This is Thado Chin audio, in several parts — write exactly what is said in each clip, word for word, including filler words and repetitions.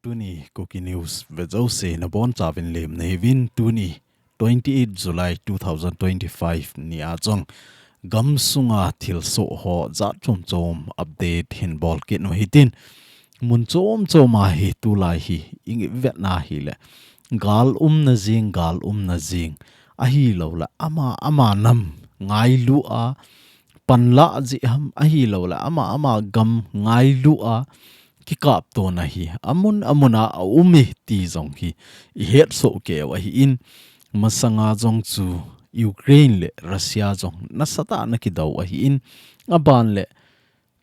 Tuni Kuki News vejouse nabonchauvin lemna hiuvin, tuni twenty eight July two thousand twenty five nia jong gamsunga thilsoh ho jat chom chom update hin bolkit u hitin, mun chom chom a hi tulai hi ivetna hile gal umna jing, gal umna jing ahilouleh ama ama nam ngailu a panla jeh ham ahilouleh ama ama gam ngailu a kikaptona hi amun amun a aum e ti jong hi ihetsoh keiyu ahin, masanga jong chu Ukraine le Russia jong nasatah a ana kidou ahin, aban le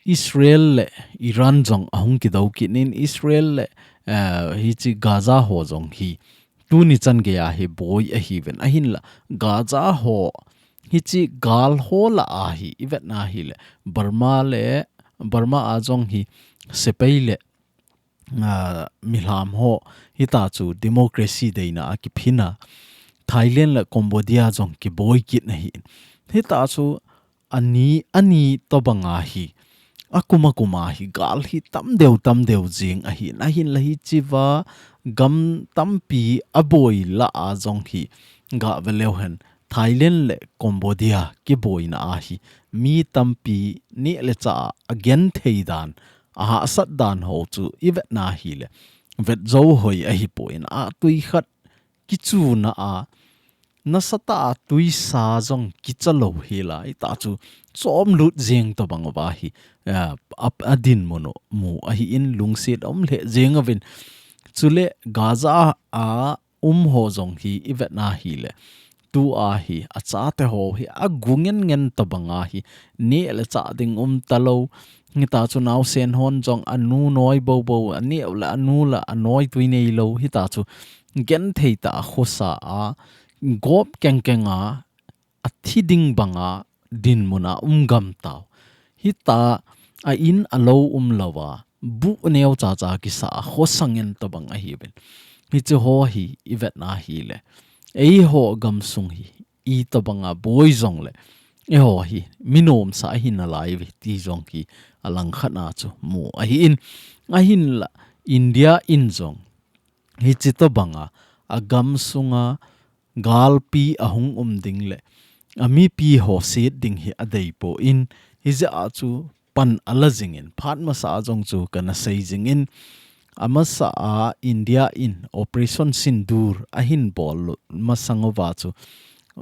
Israel le Iran jong ahung kidou kit in, Israel le, eh, hiche Gaza ho jong hi tuni chan geiya hi boi ahiuvin, ahinla Gaza ho hiche gal ho lah a hi ivetna hile Burma le, Burma a jong hi sepai le, ah, milham ho hitachu democracy deina a kiphin a, Thailand le Cambodia jong kiboi kit ahin, hitachu ani, ani tobang a hi akum akum a hi gal hi tamdeu tamdeu jing ahin, ahinla hichea gam tampi aboi lah a jong hi gave leu hen Thailand le Cambodia kiboina a hi mi tampi neh le chah a agenthei dan, ahahsat dan ho chu ivetna hile vetjou hoi ahipon, atui khat kichuna a nasatah a tuisa jong kicha lou hel a, hitachu chomlut jeng tobang uva hi, eh, a, adinmun u mu ahin, lungset aum lheh jeng uvin. Chule Gaza a um ho jong hi ivetna hile tua hi achate ho hi agu ngen ngen tobang a hi neh le chah ding um talou, hitachu naosen hon jong anu noi bou bou, aneo le anu le anoi tui neilou, hitachu genthei tah a khosa a gop keng keng a athi ding bang a dinmun a um gam tau. Hitia in alou umlou a, bu neocha cha kisa a khosa ngen tobang ahiuvin. Hiche ho hi ivetna hile eiho gamsung hi itobang a boi jongle eiho hi mi nomsa ahi nalaiuve ti jong hi alangkhat a chu mu ahin, ahinla India in jong hiche tobang a agamsung a galpi ahung um ding le amipi ho set ding hi adeipon, hijeh a chu pan ala jingin, phat masa a jong chu kana sei jingin, amasa a India in Operation Sindoor ahin bol masang uva chu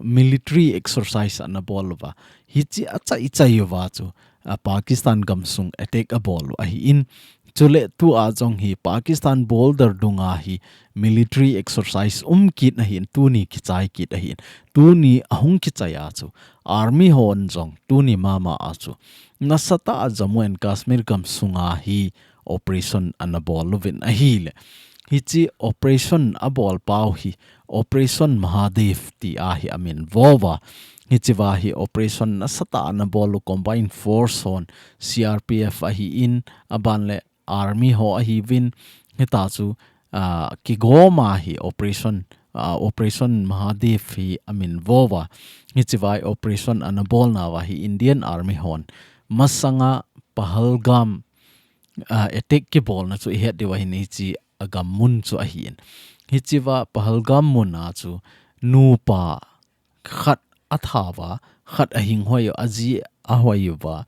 military exercise ana bol uva, hiche achai chai uva chu a Pakistan gamsung attack abol u ahin, chule tua jong hi Pakistan border dunga hi military exercise um kit ahin, tuni kichai kit ahin, tuni ahung kichai a chu army hon jong tuni mama a chu nasatah a Jammu and Kashmir gamsunga hi operation ana bol uvin ahile, hiche operation abol pau hi Operation Mahadev tia hi amin vo uva. Hichea hi operation nasatah a ana bol u combined force hon, C R P F ahin, aban le army ho ahiuvin, hitachu, ah, kigom a hi operation, ah, Operation Mahadev hi amin vo uva. Hichea hi operation ana bolna uva hi Indian Army hon masanga Pahalgam, ah, attack kibolna chu ihet diu ahin, hiche agam mun chu ahin. Hichea Pahalgam mun a chu nupa khat atha uva, khat ahinghoi u, aji ahoi uva,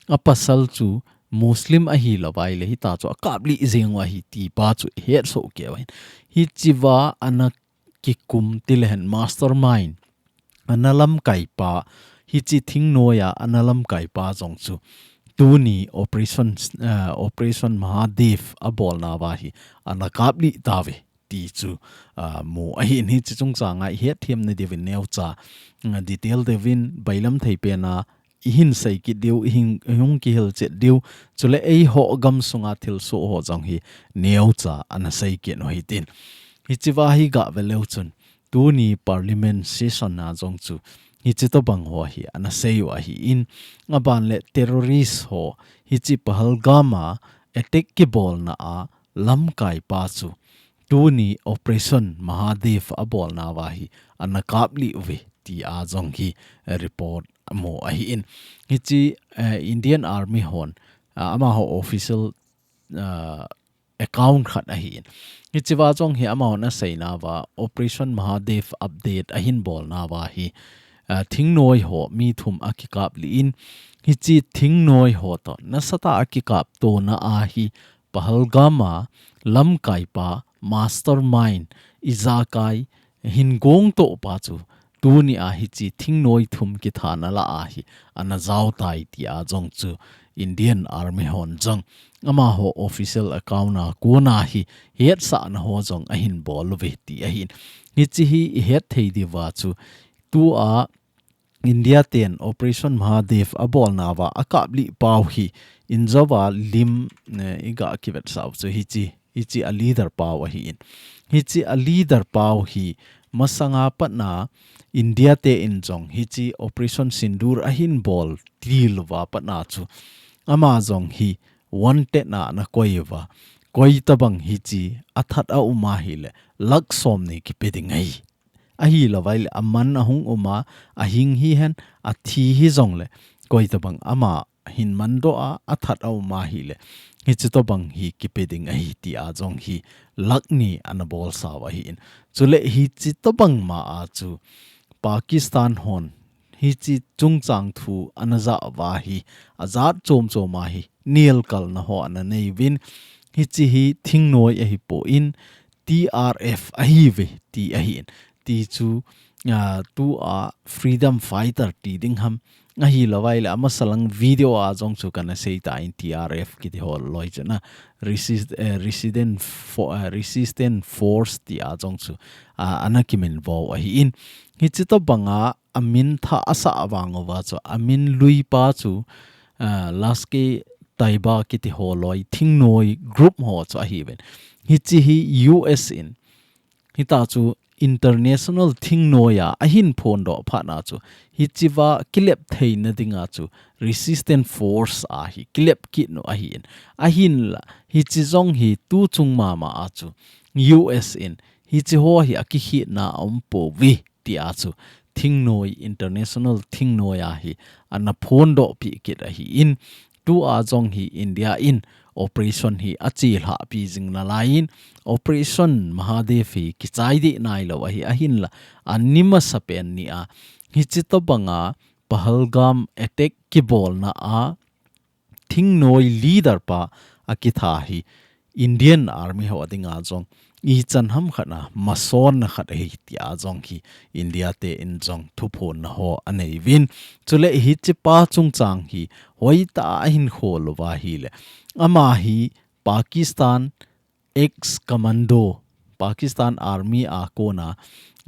apasal chu Muslim ahilou vaile hitachu akaplih jeng u ahi ti pa chu ihetsoh keiyu ahin. Hichea ana kikum tilehen mastermind, ana lamkai pa, hiche thingnoiya ana lamkai pa jong chu tuni operation, eh, Operation Mahadev abolna uva hi ana kaplih tauve ti chu, ah, mu ahin, hiche chungchang a ihet them nadiuvin neocha, ah, detail deuvin bailam thei pen a ihin sei kit diu, ihin, ihung kihil chet diu, chule eiho gamsunga thilsoh ho jong hi neocha ana sei kit u hitin. Hichea hi gave leu chun, tuni parliament session a jong chu hiche tobang ho hi ana sei u ahin, aban le terrorist ho hiche Pahalgam a attack kibolna a lamkai pa chu tuni Operation Mahadev abolna uva hi ana kaplih uve tia jong hi, eh, report amu ahin. Hiche, eh, Indian Army hon, ah, amaho official, ah, account khat ahi in. Hichiva jong hi amahon aseina uva Operation Mahadev update ahin bolna uva hi, ah, thingnoi ho mi thum akikap lih in, hichi thingnoi ho toh nasatah a kikaptona a hi Pahalgam a lamkaipa mastermind ijakai hin gongtohpa chu tuni a hichi thingnoi thum kithana lah a hi ana jaotai tia jong chu Indian Army hon jong amaho official account a kona hi hetsahna ho jong ahin bol uve ti ahin. Hichi hi ihet thei diuva chu tua India ten Operation Mahadev abolna uva akaplih pau hi injouva lim, eh, iga kivetsah u chu hichi, hichi a leader pau ahi in. Hichi a leader pau hi masanga patna India te in jong hichi Operation Sindoor ahin bol til uva patna chu ama jong hi wanted na ana koi uva. Koitabang hichi athat a um ahile lakh som ni kipe ding ahi. Ahilouva ahile aman ahung um a, ahing hihen, athi hijongle koitabang ama hin mandoh a, athat a um ahile hichi tobang hi kipe ding ahi tia jong hi lakh ni ana bolsa u ahi in. Chule hichi tobang ma a chu Pakistan hon hichi chungchang thu ana ja uva hi ajat chom chom a hi nelkalna ho ana nei uvin, hichi hi thingnoi ahipoi in T R F ahiuve ti ahi in. Ti chu, ah, tua freedom fighter ti ding ham, ahilouva ahile amasa lang video a jong chu kana seitan T R F kiti ho loi chu na resist, eh, resistant fo-, eh, resistant force tia jong chu, ah, ana kiminvo u ahi in. Hichi tobang a amin thah asah vang uva chu amin luipa chu, ah, Lashkar-e-Taiba kiti ho loi thingnoi group ho chu ahiuvin. Hichi hi U S in hita chu international thingnoi a ahin phondoh phat na chu hichiva kilep theina dinga chu resistant force a hi kilep kit u ahi in. Ahinla hichi jong hi tuchung mama a chu U S in hichi ho hi akikhehna aum pouve tia chu thingnoi, international thingnoi a hi ana phondoh pi kit ahi in. Tua jong hi India in operation hi achelhah pi jing nalai in, Operation Mahadev hi kichai deh nailou ahi, ahinla ani masapen ni a hichi tobang a Pahalgam attack kibolna a thingnoi leader pa akitha hi Indian Army ho dinga jong ichan ham khat a masonna khat ahi tia jong hi India te in jong thuphonna ho anei uvin. Chule hichi pa chungchang hi hoitah a ahin khol uva ahile ama hi Pakistan ex-commando, Pakistan Army a kona,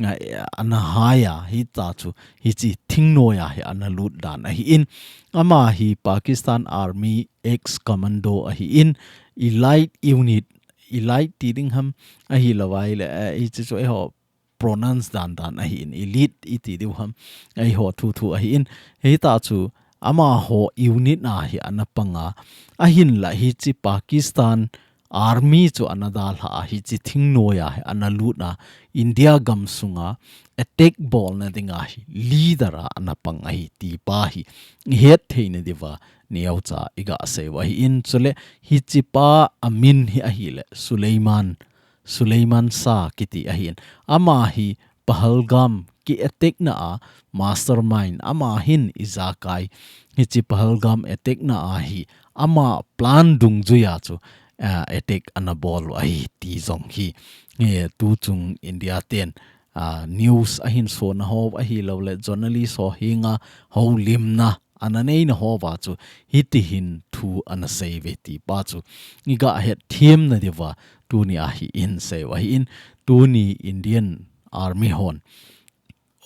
a, ana hire a, hita chu hichi thingnoi a hi ana lut dan ahi in. Ama hi Pakistan Army ex-commando ahi in, elite unit, elite ti ding ham, ahilouva ahile, eh, hichi chu eiho pronounce dan dan ahi in, elite iti diu ham, eiho thu thu ahi in. Hita chu amaho unit a hi ana pang a, ahinla hichi Pakistan Army chu ana dalha a, hichi thingnoi a hi ana lut a, India gamsunga attack bolna dinga hi leader a ana pang ahi ti pa hi ihet theina diuva neocha iga sei u ahi in. Chule hichi pa amin hi ahile Suleiman, Suleiman Shah kiti ahi in. Ama hi Pahalgam ki attack na a mastermind, ama hin ijakai. Hichi Pahalgam attack na a hi ama plan dungjuia chu, ah, attack ana bol u ahi ti jong hi, eh, tuchung India ten, ah, news ahin sona ho ahilouleh journalist ho henga houlimna ana neina ho uva chu hiti hin thu ana sei uve ti pa chu iga hetthem na diuva tuni a hi ihin sei u ahi in. Tuni Indian Army hon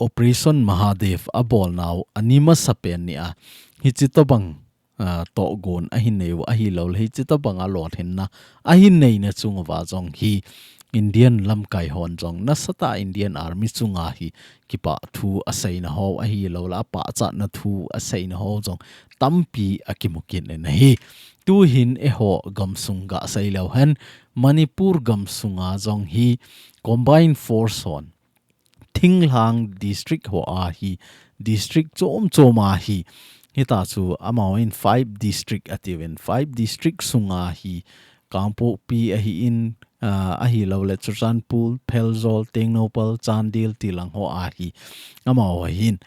Operation Mahadev abolnau ani masapen ni a hichi tobang, ah, tohgon ahin nei u ahilouleh hichi tobang a lolhinna ahin neina chung uva jong hi Indian lamkai hon jong nasatah a Indian Army chunga hi kipah thu aseina ho ahilouleh apahchatna thu aseina ho jong tampi akimu kit in ahi. Tuhin eiho gamsung ga sei leu hen Manipur gamsunga jong hi Combined Force hon thinglhang district ho a hi, district chom chom a hi, hita chu amahon five district atiuvin, five district sunga hi Kangpokpi ahin, ah, ahilouleh Churachandpur, Pherzawl, Tengnoupal, Chandel ti lang ho ahi. Amaho hin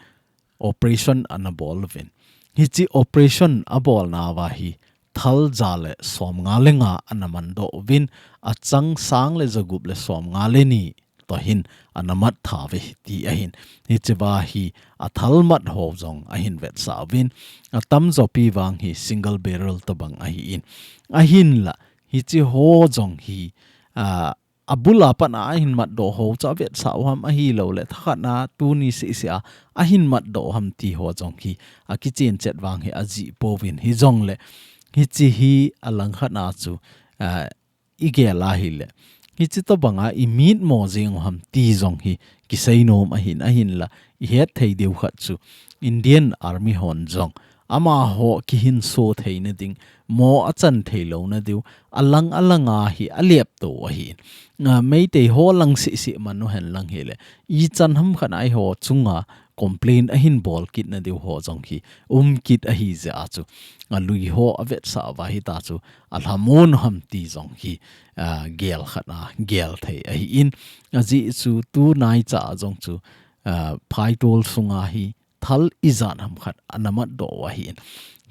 operation ana bol uvin. Hiche operation abolnauva hi thal ja le som nga le nga ana mandoh uvin, achang sang le ja gup le som nga le ni toh hin ana mat tha uve ti ahin. Hichea hi athal mat ho jong ahin vetsah uvin. Atamjo pi vang hi single barrel tobang ahin. Ahinla, hiche ho jong hi, ah, abul a pat a ahin matdoh ho chu avetsah u ham ahilouleh, thakhat a tuni seh seh a ahin matdoh u ham ti ho jong hi akichen chet vang hi ajih pouvin, hijongle hiche hi alangkhat a chu, ah, igel ahileh, hiche tobang a imitmo jing u ham ti jong hi kiseinom ahin, ahinla ihet thei diu khat chu Indian Army hon jong amaho kihinso theina ding, mo achan thei louna diu, alang alang a hi alepto ahin. Ah, Meitei ho lang seh seh man u hen lang hileh, ichan ham khat a eiho chunga complain ahin bol kitna diu ho jong hi um kit ahi jeh a chu, alui ho avetsah uva hita chu alhamon u ham ti jong hi, ah, gel khat a gel thei ahin. Ajeh chu tunaicha a jong chu, ah, phaitol sunga hi thal ijat ham khat ana matdoh u ahin.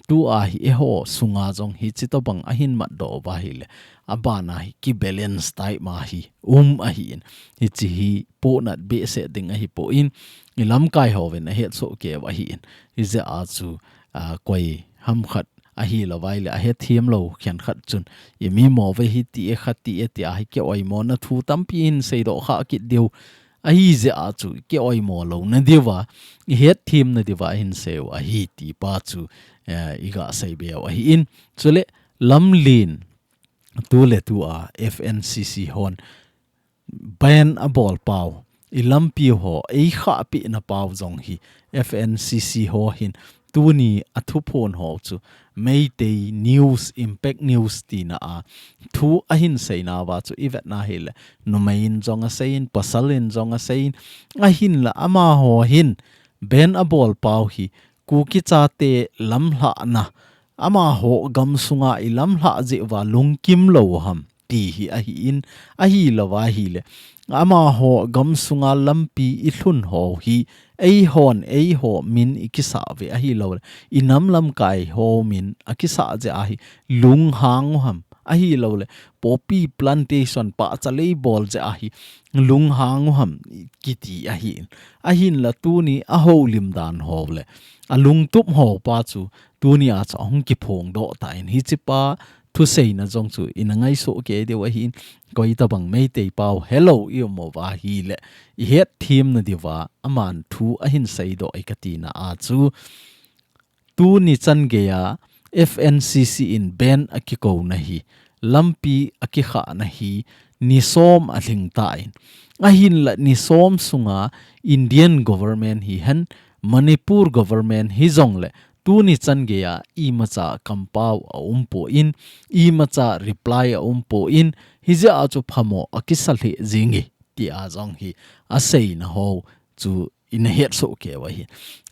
Tua hi eiho sunga jong hiche tobang ahin matdoh uva ahileh, abana hi kibalance type ma hi um ahin. Hiche hi pohnat behseh ding ahipoi, ilamkai hovin ahetsoh kei u ahin. Hijeh a chu, ah, koi ham khat ahilouva ahileh, ahethem lou khenkhat chun, imimo uve hiti e khati e tia hi kioimona thu tampi hin seidoh kha kit diu ahi jeh a chu, kioimo louna diuva, ihetthemna diuva ahin sei u ahi ti pa chu, eh, iga seibe u ahin. Chuleh lamlen, tuletua F N C C hon ban abol pau, ilampi ho eikhahpeh na pau jong hi F N C C ho hin tuni a thuphon ho chu Meitei News, Impact News tina a thu ahin seinauva chu ivetna hileh, numei in jong aseiyin, pasal in jong aseiyin, ahinla amaho hin ban abol pau hi Kuki chate lamlhahna, amaho gamsunga ilamlhah jeh uva lungkim lou u ham ti hi ahin, ahilouva ahileh, amaho gamsunga lampi ilhun ho hi eihon eiho min ikisah uve ahilouleh, inam lamkai ho min akisah jeh a hi lunghang u ham ahilouleh, poppy plantation pahcha lei bol jeh a hi lunghang u ham kiti ahin. Ahinla tuni a houlim dan ho le alungtup ho pa chu tuni a chu ahung kiphongdoh tan, hiche pa thuseina jong chu ina ngaisah kei diu ahin, koi tabang Meitei pau helou i um uva ahileh, ihetthemna diuva aman thu ahin seidoh e katina a chu, tuni chan geiya F N C C in ban akikouna hi, lampi akikhahna hi, ni som alhing tan. Ahinla ni som sunga Indian government hihen, Manipur government hijongle, tuni chan geiya imacha kampau aumpon, imacha reply aumpon, hijeh a chu phamo akisa lheh jing e, tia jong hi aseina ho chu ina hetsoh kei u ahi.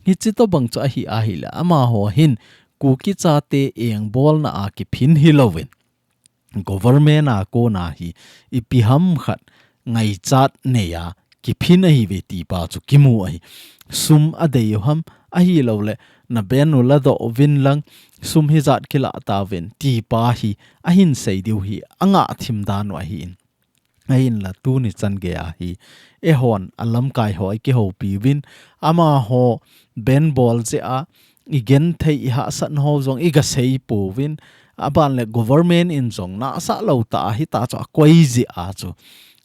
Hiche tobang chu ahi ahileh, amaho hin Kuki chate engbolna a kiphin hilouvin, government a kona hi ipi ham khat ngaichat neiya kiphin ahiuve ti pa chu kimu ahi. Sum adei u ham ahilouleh, na ban u ladoh uvin lang, sum hijat kilah tauvin ti pa hi ahin sei diu hi angah thim dan u ahin. Ahinla tuni chan geiya hi, eihon alamkai ho ikihoupi uvin, amaho ban bol jeh a igenthei ihahsatna ho jong iga sei pouvin, aban le government in jong nahsah lou tah a hita chu akoi jeh a chu,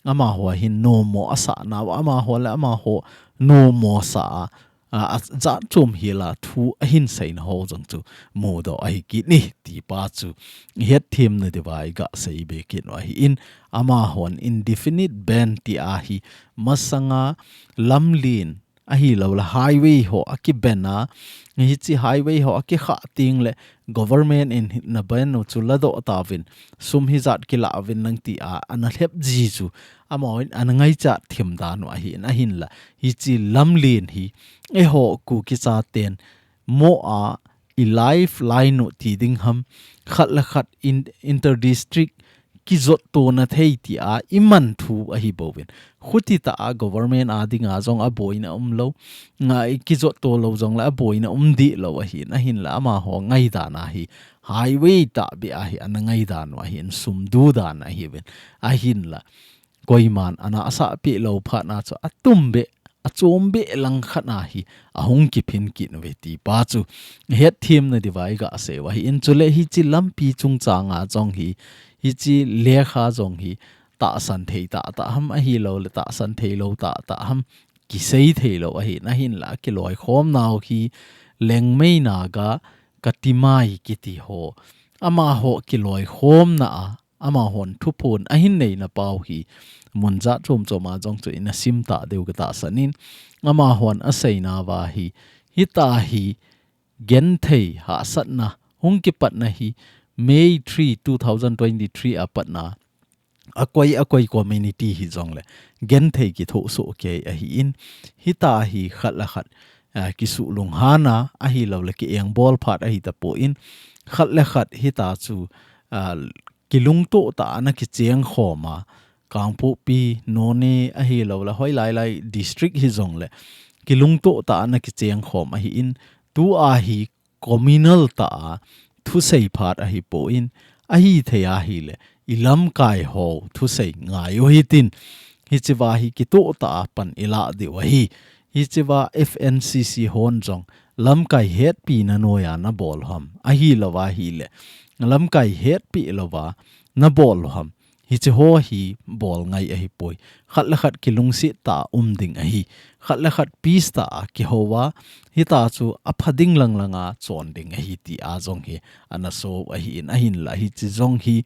amaho hin nommo asah nau, amaho le amaho nommo sa a, a, ajat chom hela thu ahin seina ho jong chu mudoh ahi kit e ti pa chu ihetthemna diuva iga seibe kit u ahin, amahon indefinite ban tia hi masanga lamlen ahilouleh highway ho akiban a, hiche highway ho akikhah tengle government in na ban u chu ladoh tauvin, sum hijat kilah uvin lang tia ana lhep ji chu, amahon ana ngaichat thim dan u ahin, ahinla hiche lamlen hi eiho Kuki chaten mo a i lifeline u ti ding ham, khat le khat in, inter district kijot tona thei tia iman thu ahi bouvin. Khuti ta a government a dinga jong aboina umlou. Nga i kijot to lou jongle aboina um dih lou ahin. Ahinla amaho ngaidan ahi. Highway tahbeh ahi, ana ngaidan u ahin, sum du dan ahiuvin. Ahinla koiman ana asah peh lou phat na chu atumbeh, achombeh langkhat ahi, ahung kiphin kit uve ti pa chu hetthem na diuva iga sei u ahin. Chule hiche lampi chungchang a jong hi, hiche lekha jong hi, tahsan thei tahtah ham ahilouleh tahsan thei lou tahtah ham, kisei thei lou ahin. Ahinla kiloikhom nau hi Liangmai Naga Katimai kiti ho, amaho kiloikhomna a, amahon thuphon ahin neina pau hi, mun jat chom chom a jong chu ina sim ta diu katahsan in, amahon aseina uva hi, hitia hi genthei hahsatna hung kipatna hi May three, two thousand twenty-three a patna, akoi, akoi community hijongle genthei kithoh soh kei ahin, hitia hi khat le khat, ah, kisuh lunghang a, ahilouleh ki-engbol phat ahi tapon, khat le khat hitia chu, ah, kilungtoh tah a ana kicheng khom a, Kangpokpi, Noney ahilouleh hoilai lai district hijongle kilungtoh tah a ana kicheng khom ahin, tua hi communal tah a thusei phat ahipon, ahithei ahile ilamkai ho thusei ngai u hitin, hichea hi kitoh tah a pan ilah diu ahi. Hichea F N C C hon jong lamkai hetpina noiya nabol u ham, ahilou ahile lamkai hetpi louva nabol u ham, hiche ho hi bol ngai ahipoi. Khat le khat kilungset tah a um ding ahi. Khat le khat peace tah a kihou a, hitia chu apha ding lang lang a chon ding ahi tia jong hi ana so ahin, ahinla hiche jong hi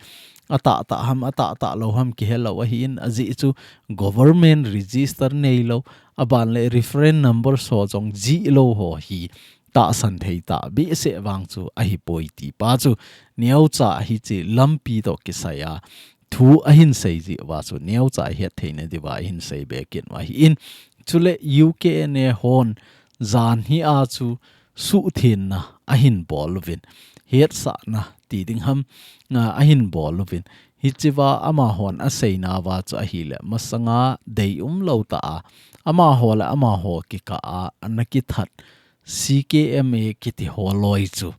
atahtah ham, atahtah lou ham kihelou ahin, ajeh chu government register neilou, aban le reference number so jong jihlou ho hi tahsan thei tahbeh seh vang chu ahipoi ti pa chu neocha hiche lampi toh kisai a thu ahin sei jeh uva chu neocha hetthei na diuva ahin sei be kit u ahin. Chule U K N A hon jan hi a chu suhthenna ahin bol uvin, hetsahna ti ding ham, a, ahin bol uvin. Hichea amahon aseina uva chu ahile, masanga deium lou tah a, amaho le amaho kikah a ana kithat C K M A kiti ho loi chu,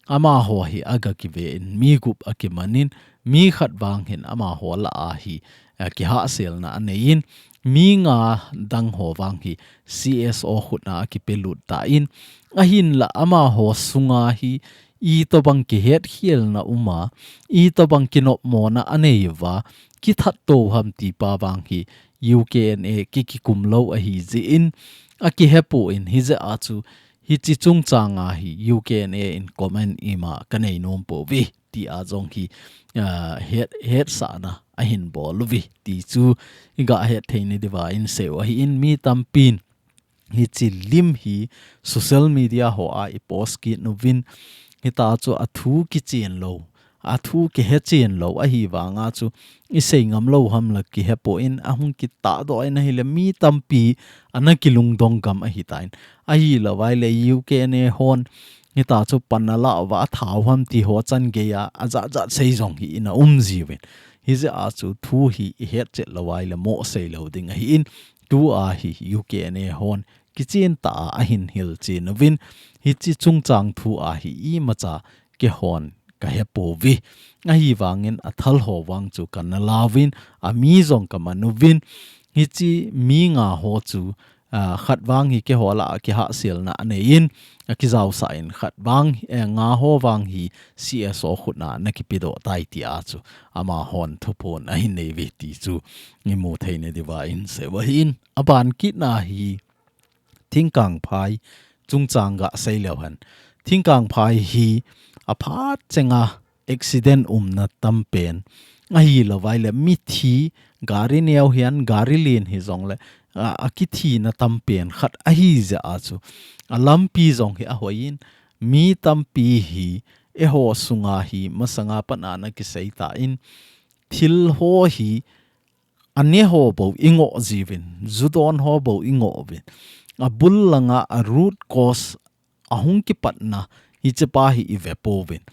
amaho hi aga kiven, mi gup akimanin, mi khat vang hin amaho lah a hi, eh, kihahselna aneiyin, mi nga dang ho vang hi C S O khut a akipelut tan, ahinla amaho sunga hi itobang kihetkhelna um a, itobang kinopmona anei uva, kithat to u ham ti pa vang hi U K N A ki, kikum lou ahi jeh in, akihepon, hijeh a chu hiche chungchang a hi U K N A in comment ima kanei nom pouve tia jong hi, ah, het, hetsahna ahin bol uve ti chu iga hetthei na diuva ahin sei u ahin, mi tampin hiche lim hi social media ho a i post kit uvin, hitia chu athu kichen lou, athu kihechen lou ahivanga chu isei ngam lou ham la kihepon, ahung kitahdoh in ahile mi tampi ana kilungdong gam ahitan. Ahilou ahile U K N A hon hitia chu pan alah uva athat u ham ti ho chan geiya ajat jat sei jong hi ina um jiuvin. Hijeh a chu thu hi ihetchet lou ahile mo sei lou ding ahin, tua hi U K N A hon kichen tah a ahin hilchen uvin, hiche chungchang thu a hi imacha keihon kahepouve. Ahivangin athal ho vang chu kana lauvin, ami jong kaman uvin, hiche mi nga ho chu, ah, khat vang hi keiho lah a kihahselna aneiyin, akijaosah in khat vang, eh, nga ho vang hi C S O khut a ana kipedoh tai tia chu amahon thuphon ahin nei uve ti chu imu thei na diuva ahin sei u ahin. Aban kit na hi Thingkangphai chungchang gasei leu hen. Thingkangphai hi aphat chenga accident umna tampen ahilou ahile mithi, gari neo hihen, gari len hijongle, a, akithina tampen khat ahijeh a chu alampi jong hi ahoiyin, mi tampi hi eiho sunga hi masanga pat a ana kisei tan, thil ho hi ane ho bou ingoh jiuvin, judon ho bou ingoh uvin, abul langa a root cause ahung kipatna hichepa hi ive pouvin.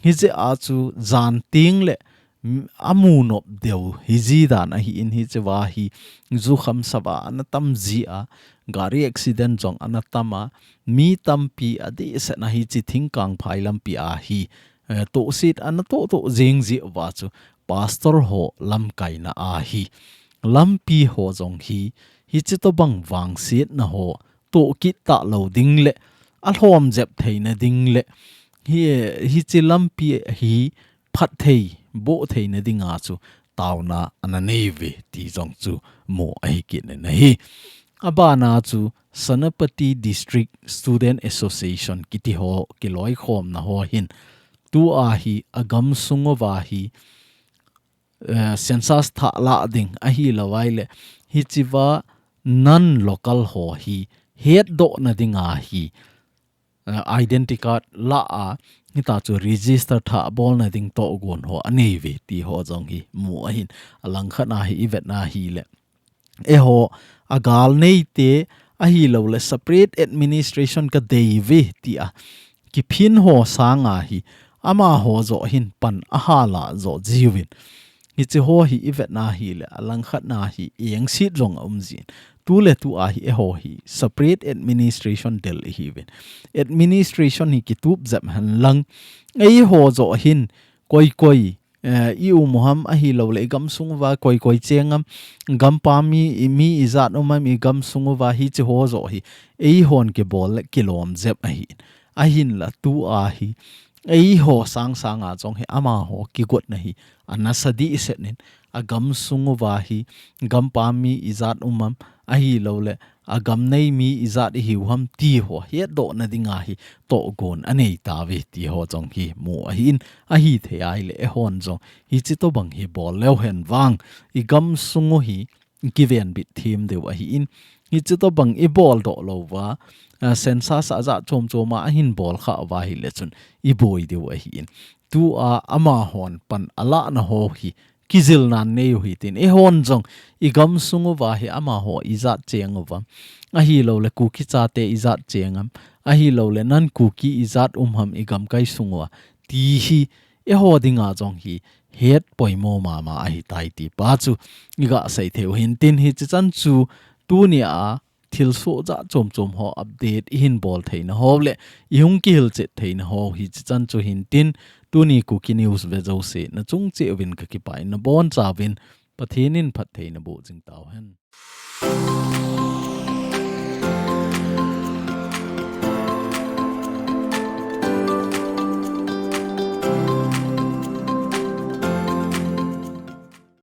Hijeh a chu jan tengle m-, amu nop deu hi ji dan ahi in, hiche va hi jukham sava ana tam ji a, gari accident jong ana tam a, mi tampi adehset na hiche Thingkangphai lampi a hi, eh, tohset ana toh toh jing ji uva chu pastor ho lamkaina a hi lampi ho jong hi, hiche tobang vangsetna ho toh kit talou ding le, alhom jep theina ding le, hi, hiche lampi hi phatthei, boh theina dinga chu taona ana nei uve ti jong chu mu ahi kit in ahi. Abana chu Senapati District Student Association kiti ho kiloikhomna ho hin, tua hi agamsung uva hi, eh, census thah lah ding ahilou ahile, hiche va non-local ho hi hetdohna dinga hi, eh, identity card lah a, hita chu register thah bolna ding tohgon ho anei uve ti ho jong hi mu ahin, alangkhat a hi ivet na hile, eiho agal neite ahilou le separate administration kadei uve tia kiphin ho sanga hi amaho joh hin pan ahal a joh jiuvin. Hiche ho hi ivet na hile, alangkhat na hi engset jong aum jin. Tuletua hi eiho hi separate administration del ihiuvin. Administration hi kitup jep hen lang, eiho joh hin koi koi, eh, i um u ham ahilou le, igamsung uva koi koi cheng am, gampam mi, i mi ijat um am, igamsung uva hiche ho joh hi eihon kibol le kilom jep ahi. Ahinla tua hi eiho sangsanga jong hi amaho kigotna hi anasa dehset in, agamsung uva hi gampam mi ijat um am ahilou le, agam nei mi ijat ihiu ham ti ho hetdohna dinga hi tohgon anei tauve ti ho jong hi mu ahin, ahithei ahile eihon jong hiche tobang hi bol leu hen vang, igamsung u hi kivenbit them diu ahin, hiche tobang ibol doh lou uva, a, census ajat chom chom a ahin bol khah uva ahile chun iboi diu ahin. Tua amahon pan alahna ho hi kijilna anei u hitin, eihon jong igamsung uva hi amaho ijat cheng uva, ahilou le Kuki chate ijat cheng am, ahilou le non-Kuki ijat um ham igamkai sung uva ti hi eiho dinga jong hi het poimo mama ahitai ti pa chu iga sei thei u hintin, hiche chan chu tunia thilsoh jat chom chom ho update ihin bol theina ho le ihung kihilchet theina ho hiche chan chu hintin, tuni Kuki News ve jouse nachung cheh uvin kakipah in, nabonchauvin Pathen in phatthei naboh jing tauhen.